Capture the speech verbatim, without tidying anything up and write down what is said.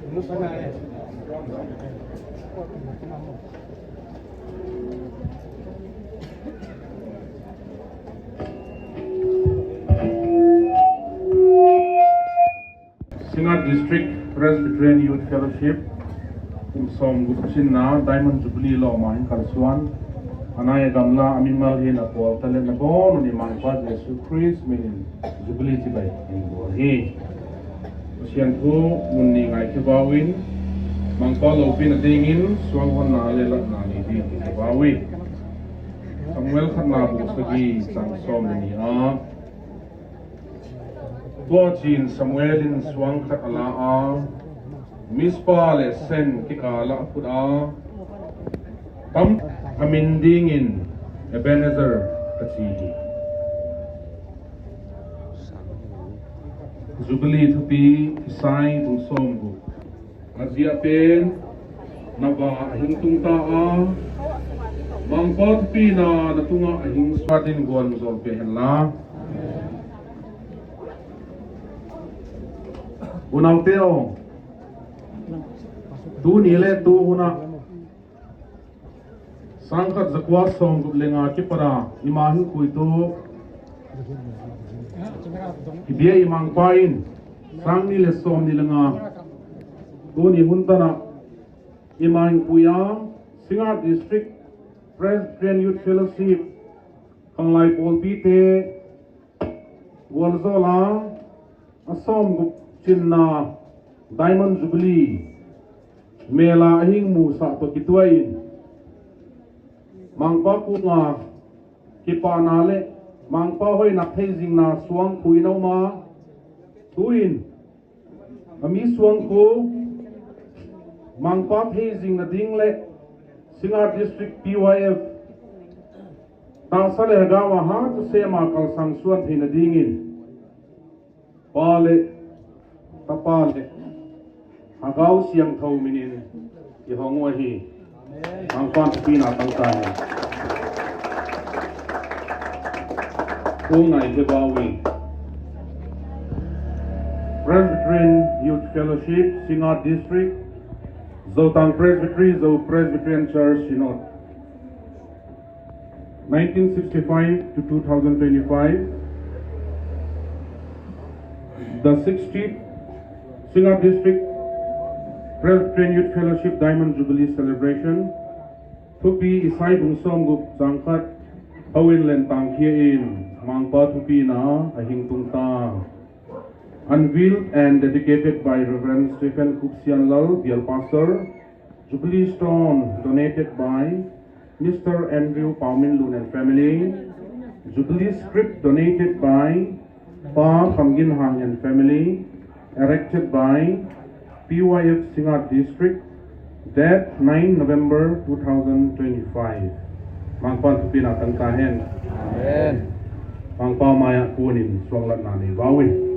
Singngat District Presbyterian Youth Fellowship kum sawmguk cinna Diamond Jubilee lawm ah hong kalsuan, a nai a gamla a mimal hi na pawl ta le na bawn un i Mangpa Jesu Khrist min in Jubilee cibai in bawl hi. Pasian thu mun nih ngaikhia vau in, Mangpa lopi nadingin suang honna le latna nei ding kikhe vau hi. Samuel khatna bung sagih cang sawm le nih ah, tua cin Samuel in suang khat a la a, Mizpa le Sen kikal ah a phut a, tam a min dingin Ebenezer a ci hi. Jubilee thupi, Isai bung sawmguk. A ziah pen na va a hing tung ta a, Mangpa thupina na tungah a hing suatin guan zawl pia hen la. Unaute aw, tuni le tu hunah sang khat za kua sawmguk le nga kipat a i ma hing puitu i bia i Mangpa in sang ni le sawm ni le nga tuni hun tanah i ma hing pui a Singngat District Presbyterian Youth Fellowship Kanglai pawlpite gualzawla a sawmguk cinna Diamond Jubilee mela a hing musah tawh kituahin Mangpa kunga kipahna le Mangpa hoihna theizingna suang khuin a um a, tuin a mi suangkhu Mangpa theizing nading le Singngat District P Y F tahsa le hagau a hat a sema kalsang suan thei nadingin Pa le Tapa le Hagau Siangtho minin i hong uh ahi. Mangpan thupina tang ta hen. Kong ngai he bawi Presbyterian Youth Fellowship Singngat District, Zotang Presbytery, Zo Presbyterian Church Synod, nineteen sixty-five to two thousand twenty-five, the sixtieth Singngat District Presbyterian Youth Fellowship Diamond Jubilee Celebration. Thupi Isai bung sawmguk cang khat. Hau in len tangkhia in Mangpa thupina a hing tung ta. Unveiled and dedicated by Reverend Stephen Kup Sian Lal, Bial Pastor. Jubilee Stone donated by Mister Andrew Pau Min Lun and family. Jubilee Script donated by Pa Kham Gin Hang and family. Erected by P Y F Singngat District, date nine November two thousand twenty-five. Mangpan thupina tang ta hen. Amen. Mangpa mai-ah kunin suanglatna nei vau in.